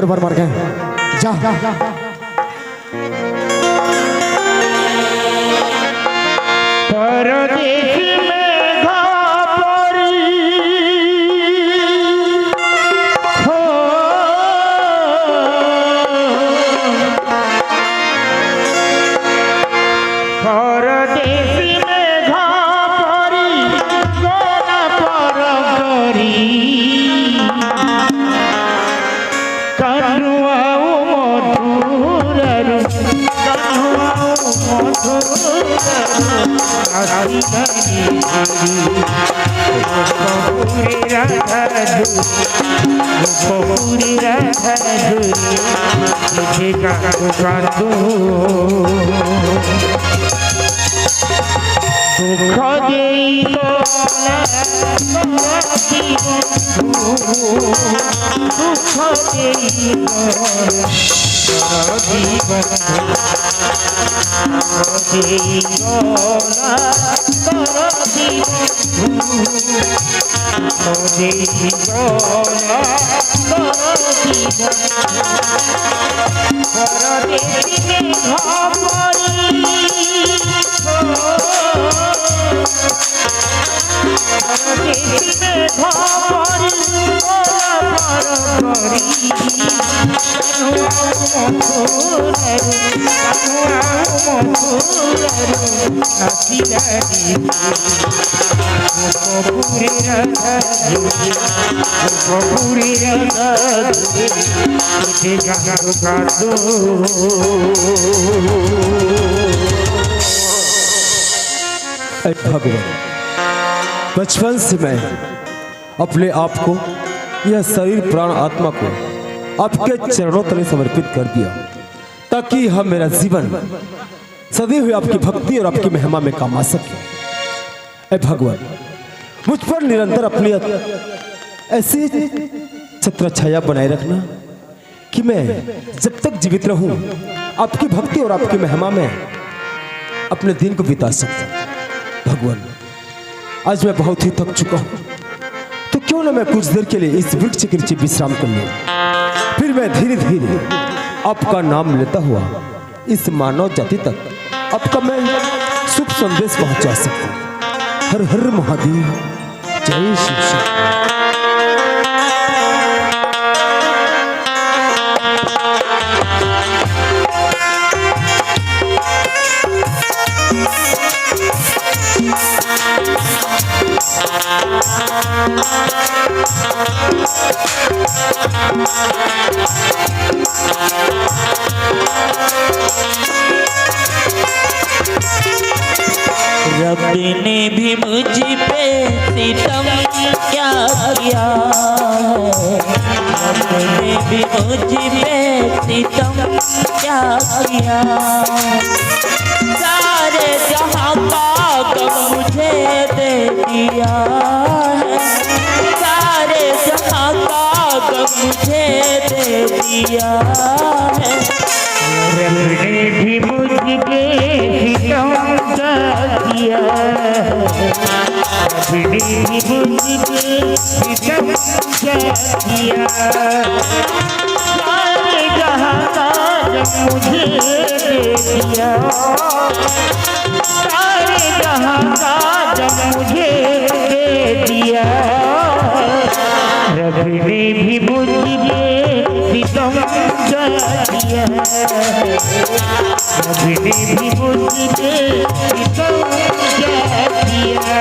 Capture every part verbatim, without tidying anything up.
पर मर गए। जा। परदेस में घापरी हो, परदेस में घापरी, गोला पर करी। कान्हुआ ओ मधुर रू, कान्हुआ ओ मधुर रू, आसी करी। गोपपुरी राधा दूरी, गोपपुरी राधा दूरी, तुझे कांदू कांदू। दुख देई गोला, दुख देई गोला, दुख देई गोला, ऐ भगवान, बचपन से मैं अपने आप को, यह शरीर, प्राण, आत्मा को आपके चरणों तले समर्पित कर दिया, ताकि यह मेरा जीवन सदैव आपकी भक्ति और आपकी महिमा में काम आ सके। ऐ भगवान, मुझ पर निरंतर अपनी ऐसी छत्र छाया बनाए रखना कि मैं जब तक जीवित रहूं, आपकी भक्ति और आपकी महिमा में अपने दिन को बिता सकूं। भगवान, आज मैं बहुत ही थक चुका हूं, तो क्यों ना मैं कुछ देर के लिए इस वृक्ष के नीचे विश्राम कर लूं, फिर मैं धीरे धीरे आपका नाम लेता हुआ इस मानव जाति तक आपका मैं शुभ संदेश पहुंचा सकूं। हर हर महादेव, जय शिव शंकर। रब ने भी मुझ पे सितम क्या किया है, रब ने भी मुझ पे सितम क्या किया है। सारे जहां का गम मुझे दे दिया है, सारे जहां का गम मुझे दे दिया है। रब ने भी मुझ पे सितम क्या किया है, रब ने भी मुझ पे सितम क्या किया। सारे जहां का गम मुझे दे दिया, सारे जहां का गम मुझे दे दिया। रब ने भी मुझ पे सितम क्या किया, रब ने भी मुझ पे सितम क्या किया।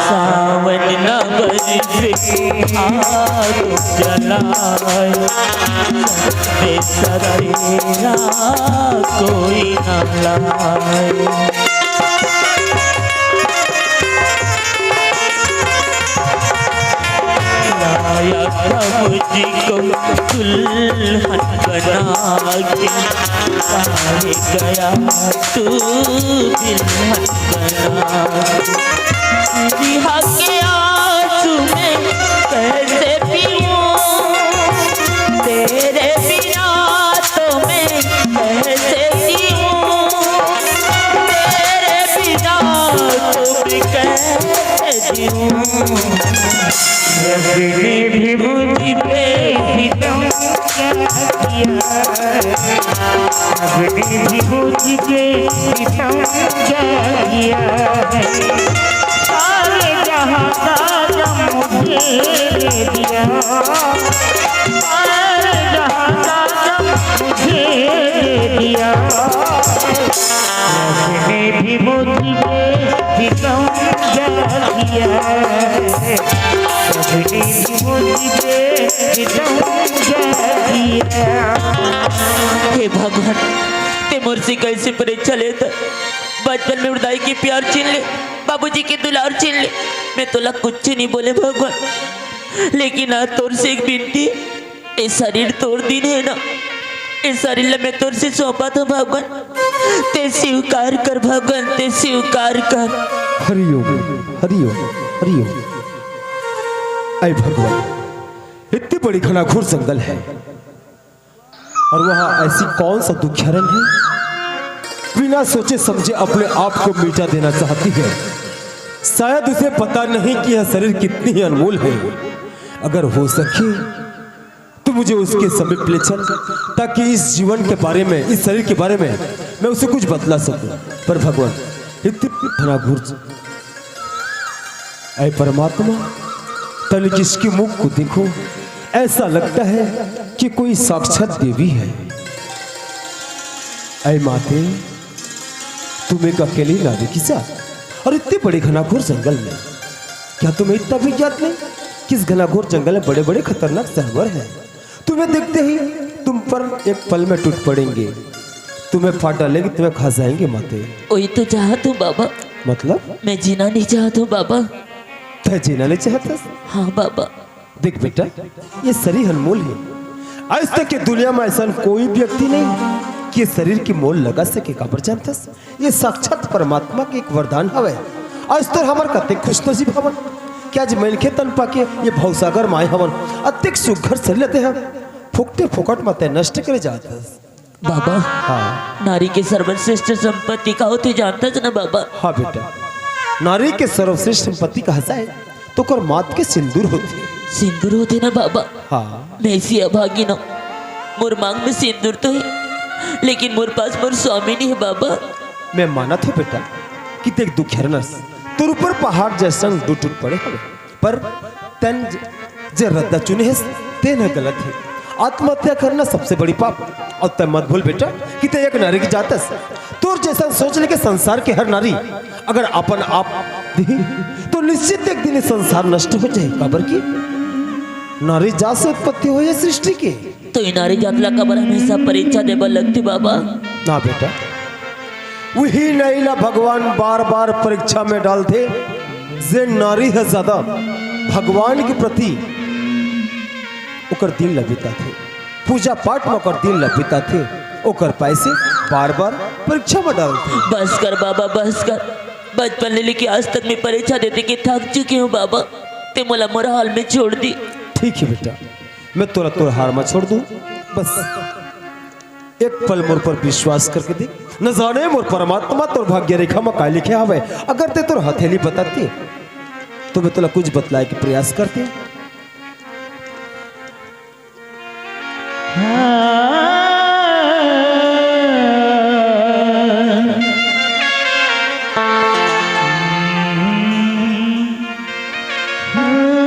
सावन न बरसे आग जलाए, संदेश तेरा कोई न लाए। लाया था मुझे को दुल्हन बना के, काहे गया तू दुल्हन बना के। रिहा के आंसू मैं कैसे पीऊं, तेरे बिना तो मैं कैसे जीऊं, तेरे बिना तो मैं कैसे जीऊं। रब ने भी मुझ पे सितम क्या किया है, रब ने भी मुझ पे सितम क्या किया है। सारे जहां का गम मुझे दे दिया, सारे जहां का गम मुझे दे दिया। रब ने भी मुझ पे सितम क्या किया है, रब ने भी मुझ पे सितम क्या किया। हे भगवान, ते मोर से कैसे परीक्षा लेत? बचपन में उड़दाई के प्यार छीन ले, बाबूजी के दुलार छीन ले, मैं तोला कुछ नहीं बोले भगवान, लेकिन आज तोर से एक बिनती, ए शरीर तोर दीन हे ना, ए शरीर ला मैं तोर से सौंपत हंव भगवान, ते स्वीकार कर भगवान, ते स्वीकार कर। हरिओम, हरिओम, हरिओम। ऐ भगवान, इतनी बड़ी घनाघोर जंगल है और वहाँ ऐसी कौन सा दुखियारन है, बिना सोचे समझे अपने आप को मिटा देना चाहती है। शायद उसे पता नहीं कि यह शरीर कितनी ही अनमोल है। अगर हो सके तो मुझे उसके समीप ले चल, ताकि इस जीवन के बारे में, इस शरीर के बारे में मैं उसे कुछ बतला सकूं। पर भगवान, इतनी घनाघोर, ऐ परमात्मा, तनिक इसके मुख को देखो, ऐसा लगता है कि कोई साक्षात देवी है। ऐ माते, तुम एक अकेली नारी के साथ और इतने बड़े घनाघोर जंगल में, क्या तुम्हें इतना भी ज्ञात नहीं कि इस घनाघोर जंगल में बड़े-बड़े खतरनाक जानवर हैं? तुम्हें देखते ही तुम पर एक पल में टूट पड़ेंगे, तुम्हें फाड़ डालेंगे, तुम्हें खा जाएंगे माते। वही तो चाहत हूँ बाबा। मतलब? मैं जीना नहीं चाहत हूँ बाबा। तै जीना नहीं चाहत हस? हाँ बाबा। देख बेटा, ये शरीर अनमोल है। आज तक ये दुनिया में ऐसा कोई व्यक्ति नहीं कि ये शरीर के मोल लगा सके। काबर जानथस? ये साक्षात परमात्मा के एक वरदान हवय। आज तो हमर कतेक खुशनसीब हवन कि आज मनखे तन पाके ये भवसागर माय हवन। अतेक सुघर शरीर ल तें ह फोकटे फोकट म तें नष्ट करे जात हस। बाबा, हाँ। नारी के सर्वश्रेष्ठ संपत्ति का होथे जानथस ना बाबा? हाँ बेटा, नारी के सर्वश्रेष्ठ संपत्ति कहा जाए तो ओकर माथ के सिंदूर होथे। सिंदूर होथे ना बाबा? हाँ। मैं ऐसी अभागिन हूँ, मोर मांग में सिंदूर तो हे, लेकिन मोर पास मोर स्वामी नहीं है बाबा। मैं मानत हूँ बेटा कि तें एक दुखियारन अस, तोर ऊपर पहाड़ जैसन टूट टूट पड़े हवे, पर तें ज-, जे रद्दा चुने हस, तेन ह गलत हे। आत्महत्या करना सबसे बड़ी पाप। अउ तें मत भूल बेटा कि तें एक नारी के जात अस। तोर जैसन सोच लेके संसार के हर नारी अगर अपन आप दिही, तो निश्चित एक दिन ये संसार नष्ट हो जाही। काबर कि नारी जात से उत्पत्ति होय हे सृष्टि के। तो ये नारी जात ला काबर हमेशा परीक्षा देबर लगथे बाबा? ना बेटा, वही नारी ला भगवान बार बार परीक्षा में डालथे, जे नारी ह ज्यादा भगवान के प्रति ओकर दिन ला बिताथे, पूजा पाठ में ओकर दिन ला बिताथे, ओकर पाय से बार बार परीक्षा में डालथे। बस कर बाबा, बस कर। बचपन ले लेके आज तक मैं परीक्षा दे दे के थक चुकी हूँ बाबा, तें मोला मोर हाल में छोड़ दे। ठीक हे बेटा, मैं तोला तोर हाल में छोड़ दूँ। बस एक पल मोर पर विश्वास करके देख, न जाने मोर परमात्मा तोर भाग्य रेखा में का लिखे हवे। अगर तें तोर हथेली बताते तो मैं तोला कुछ बतलाय के प्रयास करते।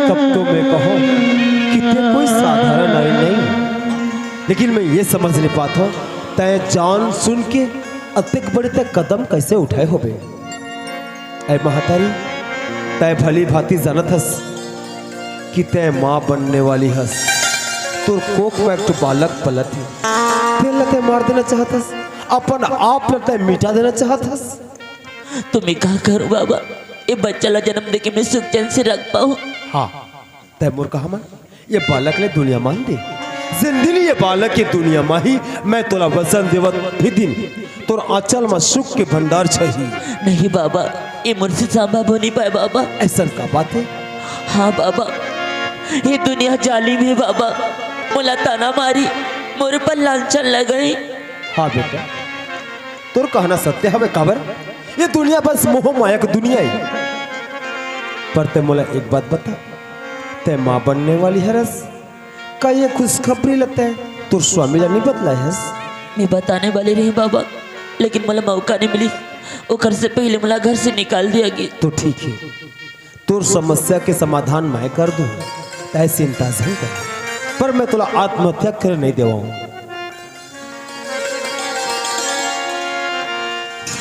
तब तो मैं कहूँ कि तें कोई साधारण नारी नहीं, लेकिन मैं ये समझ नहीं पात हूँ, तें जान सुन के अतेक बड़े तें कदम कैसे उठाय होबे? ऐ महतारी, तें भली भांति जानत हस कि तें माँ बनने वाली हस। तोर कोख में एक ठो बालक पलत हे, तेला तें मार देना चाहत हस, अपन आप ला तें मिटा देना चाहत हस। तो मैं का करूँ बाबा, ये बच्चा ला जन्म देके मैं सुख चैन से रख पाऊँ? हाँ, तें मोर कहा मन, ये बालक ले दुनिया मान दे। जिन दिन ये बालक के दुनिया माही, मैं तोला वचन देवत, भी दिन तोर आंचल म सुख के भंडार छही। नहीं बाबा, ये मोर से संभव हो नहीं पाए बाबा। ऐसा का बात है? हाँ बाबा, ये दुनिया जालिम है बाबा, मोला ताना मारी, मोर पर लांछन लगाई। हाँ बेटा, तोर कहना सत्य हवे। काबर? ये दुनिया बस मोह माया के दुनिया है। पर ते मोला एक बात बता, ते माँ बनने वाली हरस, का ये खुशखबरी ल ते तोर स्वामी ला नहीं बतलाए हस? मैं बताने वाली रही बाबा, लेकिन मोला मौका नहीं मिली। ओकर से पहले मोला घर से निकाल दिया गया। तो ठीक है, तोर समस्या के समाधान मैं कर दूँ, तै चिंता झन कर। पर मैं तोला आत्महत्या करे नहीं देवाऊँ।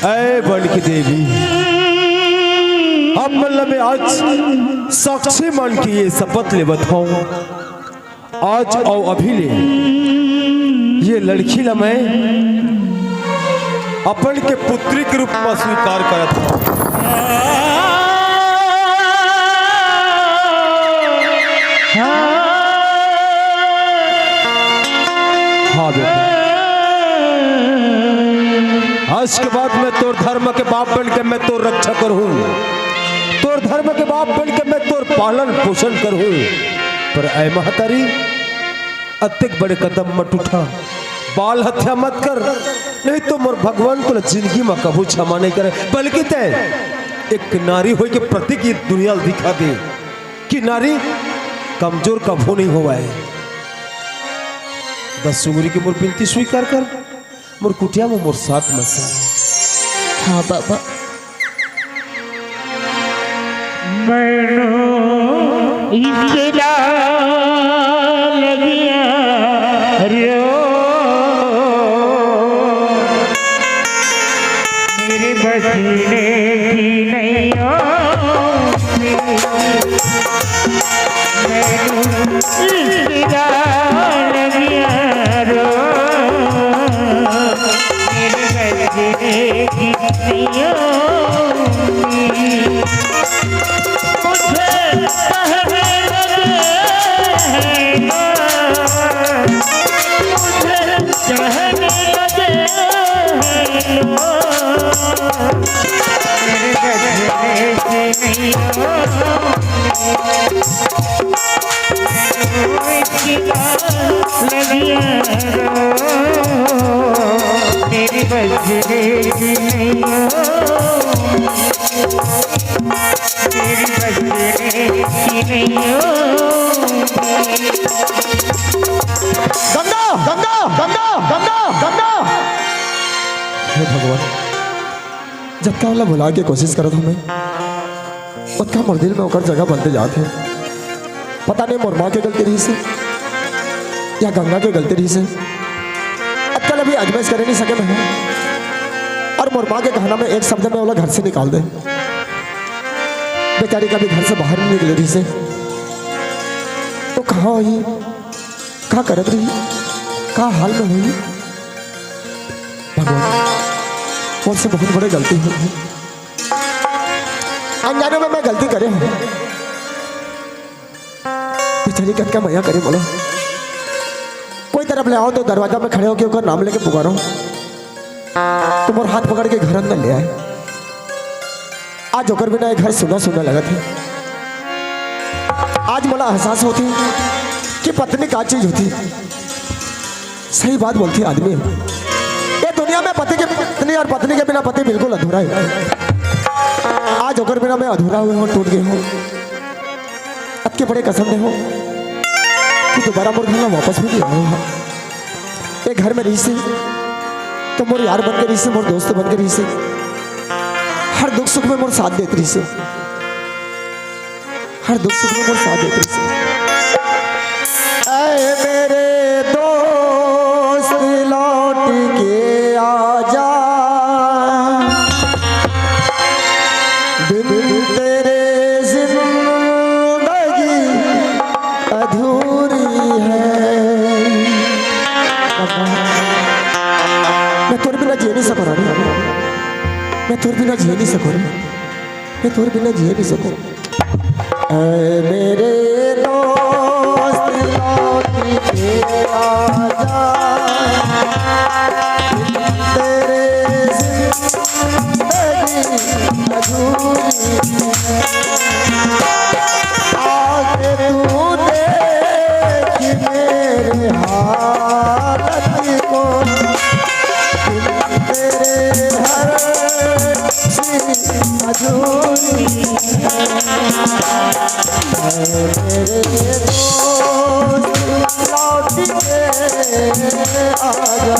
ऐ बन की देवी, अब मतलब मैं आज साक्षी मान के ये शपथ लेवत हूँ, आज अउ अभी ले ये लड़की ला मैं अपन के पुत्री के रूप में स्वीकार करत हूँ। हाँ बेटा, आज के बाद मैं तोर धर्म के बाप बन के मैं तोर रक्षा करहूँ, तोर धर्म के बाप बन के मैं तोर पालन पोषण करहूँ। पर ऐ महतारी, अतेक बड़े कदम मत उठा, बाल हत्या मत कर, नहीं तो मोर भगवान तोला जिंदगी में कभू क्षमा नहीं करे। बल्कि तै एक नारी होय के प्रतीक ये दुनिया ल दिखा दे कि नारी कमजोर कभू नहीं होवय। दस उंगरी के मोर बिनती स्वीकार कर, मोर कुटिया में मोर साथ मसा। हाँ बाबा। मैनू इश्क दा लगिया रो, मेरे बस की नहीं हो। मैनू इश्क दा लगिया रो, मेरे बस की नहीं हो। मुझे कहने लगे हैं ना, मुझे कहने लगे हैं ना, मेरे बस की नहीं हो। गंगा, गंगा, गंगा, गंगा, गंगा। हे भगवान, जतका ओला भुलाय के कोशिश करत हंव मैं, ओतका मोर दिल में ओकर जगह बनते जात हे। पता नहीं मोर माँ के गलती रहिस हे या गंगा के गलती रहिस हे, अतका ल भी आजमाइश करे नहीं सके मैं। अउ मोर माँ के कहना में एक शब्द में ओला घर से निकाल दे। बेचारी कभी घर से बाहर नहीं निकले रहिस हे। वो कहाँ होही, का करत रही, का हाल में होही? भगवान, मोर से बहुत बड़े गलती होगे। अनजाने में मैं गलती करे हंव। बेचारी कतका मया करे मोला। कोई तरफ ले आंव तो दरवाजा में खड़े होके ओकर नाम लेके पुकारंव, तो मोर हाथ पकड़ के घर अंदर ले आय। आज ओकर बिना ये घर सुन्ना सुन्ना लगत हे। आज मोला एहसास होथे कि पत्नी का चीज होथे। सही बात बोलथे आदमी। ये दुनिया में पति के, पत्नी अउ पत्नी के बिना पति बिल्कुल अधूरा हे। आज ओकर बिना मैं अधूरा होय हंव, टूट गे हंव। अतके बड़े कसम दे हंव कि दोबारा मोर घर में वापस भी नहीं आय हंव। ये घर में रहिस हे तो मोर यार बन के रहिस हे, मोर दोस्त बन के रहिस हे, हर दुख सुख में मोर साथ देत रहिस हे। हर दुख सुख में मोर साथ देत रहिस हे। ऐ मेरे दोस्त लौट के आजा, बिन तेरे जिंदगी अधूरी है। मैं तोर बिना जी नहीं सकंव रानी, मैं तोर बिना जी नहीं सकंव रे। मैं तोर बिना जिए नहीं सकंव। ऐ मेरे दोस्त मेरे दोस्त, लौट के आजा।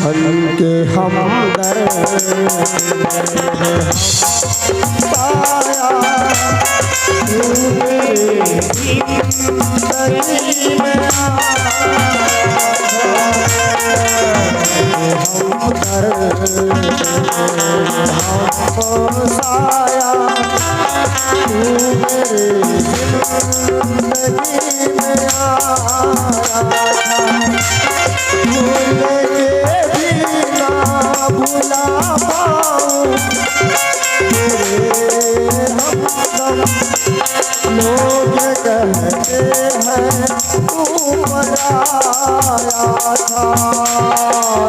बन के हमदर्द पाया तू मेरे जिंदगी में आया। हमदर्द हमको साया तू मेरे जिंदगी में आया था। भूल के भी ना भुला पाऊं तेरे हमदम। लोग कहते हैं तू पराया था।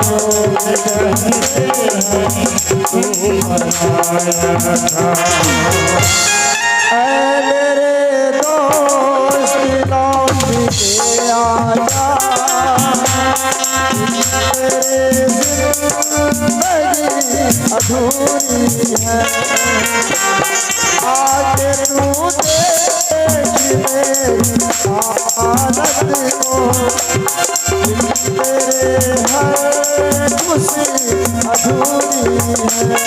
लोग कहते हैं तू पराया था। ऐ मेरे दोस्त, लौट के आजा। तेरी जिंदगी अधूरी है। आके तू देख मेरी हालत को। तेरे हर खुशी अधूरी है।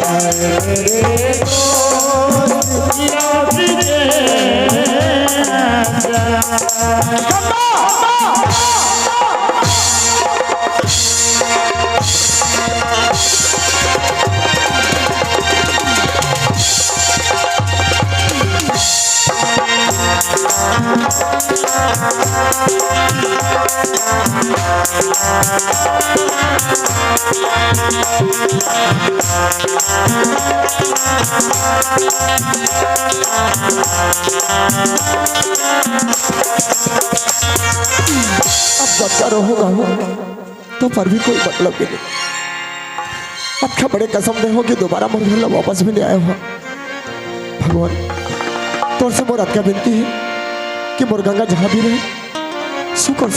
ऐ मेरे दोस्त, लौट के आजा। अब जब जा रहो गाँव, तो पर भी कोई मतलब नहीं। अतका बड़े कसम दे हो कि दोबारा मोर घर ला वापस भी नहीं आया हुआ। भगवान, तोर से मोर अतका विनती है कि मोर गंगा जहाँ भी रहे, सुख और